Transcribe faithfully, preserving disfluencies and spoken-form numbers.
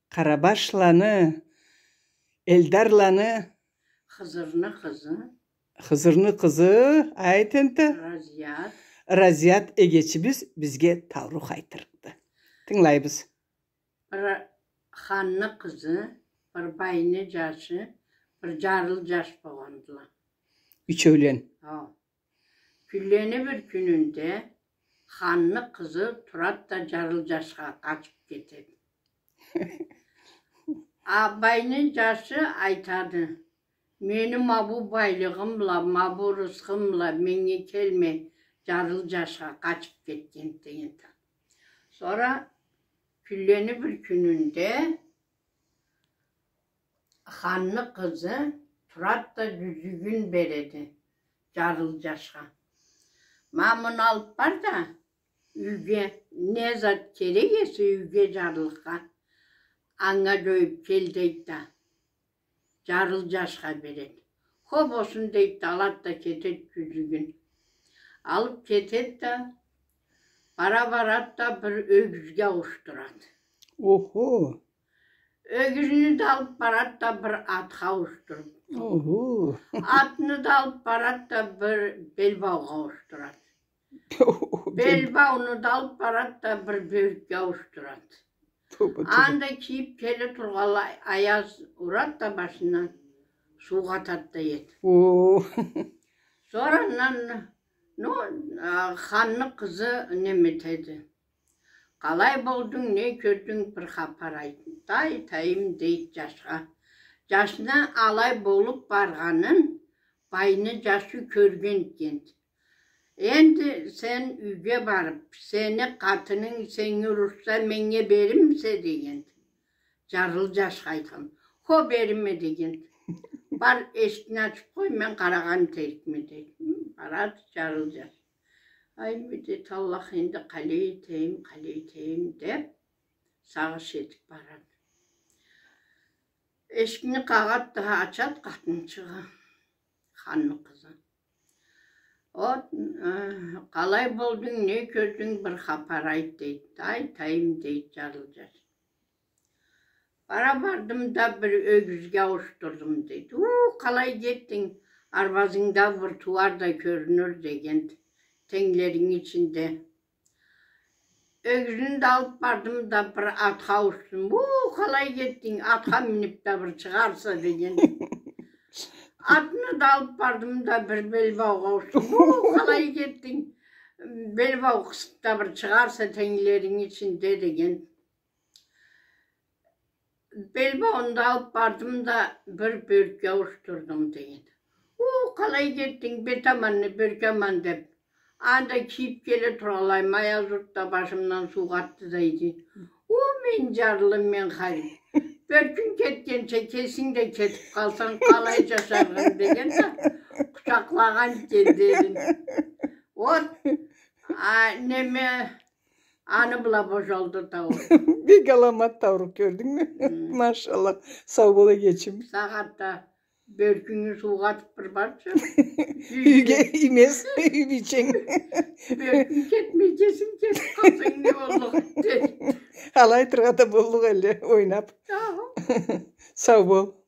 Къарабашланы, Элдарланы. Хызырны къызы. Хызырны къызы, айт энтда. Разият. Разият эгечибиз бизге тауруху айтырыкъды. Тынгылайбыз. Бир ханны къызы, бир байны жашы, бир жарыл жаш болгъандыла. Ючеулен. Хо. Кюнлени бир кюнюнде ханны къызы турад да, жарыл жашха къачыб кетеди. А байны жашы айтады: «Мени ма бу байлыгъым бла, ма бу рысхым бла меннге келме, жарыл жашха къачыб кетген», — дегенди. Сора кюнлени бир кюнюнде ханны къызы турад да, жюзюгюн береди жарыл жашха. «Ма муну алыб бар да, юйге, не зат керек эсе юйге, жарлыкъгъа, анга жоюб кел», — дейд да, жарыл жашха береди. «Хо, болсун», — дейд да, алад да кетед жюзюгюн. Алыб кетед да, бара барад да, бир ёгюзге ауушдурад. Охо. Ёгюзню да алыб барад да, бир атха ауушдурад. Охо. Атны да алыб барад да, бир белбаугъа ауушдурад. Белбауну да алыб барад да, бир бёркге ауушдурад. Тоба, тоба. Анда кийиб келе тургъанлай аяз урад да башындан, суугъа атад да кетед. О. Сора андан, ну, а, ханны къызы неме этеди: «Къалай болдунг, не кёрдюнг, бир хапар айт да, айтайым», — дейд жашха. Жашны алай болуб баргъанын байны жашы кёрген экенди. «Энди сен юйге барыб, сени къатынынг сеннге урушса, меннге берирмисе?» — дегенди. Жарыл жашха айтхан. «Хо, берирме», — дегенди. «Бар, эшикни ачыб къой, мен къарагъан этерикме», — дейди. Хы, барады жарыл жаш. «Ай, медет Аллах, энди къалай этейим, къалай этейим», — деб, сагъыш этиб барады. Эшикни къагъад да, ачад къатынчыгъы, ханны къызы. «О, э, къалай болдунг, не кёрдюнг, бир хапар айт», — дейди. «Айтайым», — дейди жарыл жаш. «Бара бардым да, бир ёгюзге ауушдурдум», — дейди. «У, къалай кетдинг, арбазынгда бир тууар да кёрюнюр», — дегенди, «тенглеринг ичинде». «Ёгюзню да алыб бардым да, бир атха ауушдурдум». «У, къалай кетдинг, атха миниб да бир чыгъарса», — дегенди. «Атны да алыб бардым да, бир белбаугъа ауушдурдум». «У, къалай кетдинг, белбау къысыб да бир чыгъарса тенглеринг ичинде», — дегенди. «Белбауну да алыб бардым да, бир бёркге ауушдурдум», — дегенди. «У, къалай кетдинг, бет аманны бёрк аман деб, анда кийиб келе тургъанлай ма аяз урду да, башымдан суу къатды», — дейди. «У, мен жарлым, мен харип, бёркюнг кетгенча кесинг да кетиб къалсанг, къалай жашарыкъ эдинг?» — деген да, къучакълагъан эди. Вот, а, неме, аны бла божалды таурукъ. Бек аламат таурукъ, кёрдюнгмю? Хы. Машаллах. Сау бол, эгечим. Сагъатда бёркюнгю суугъа атыб бир барчы. Юйге эмес, юй бийченг. Бёркюнг кетмей, кесинг кетиб къалсанг не боллукъ, деди. Алай айтыргъа да боллукъ эле, ойнаб. Ага. Сау бол.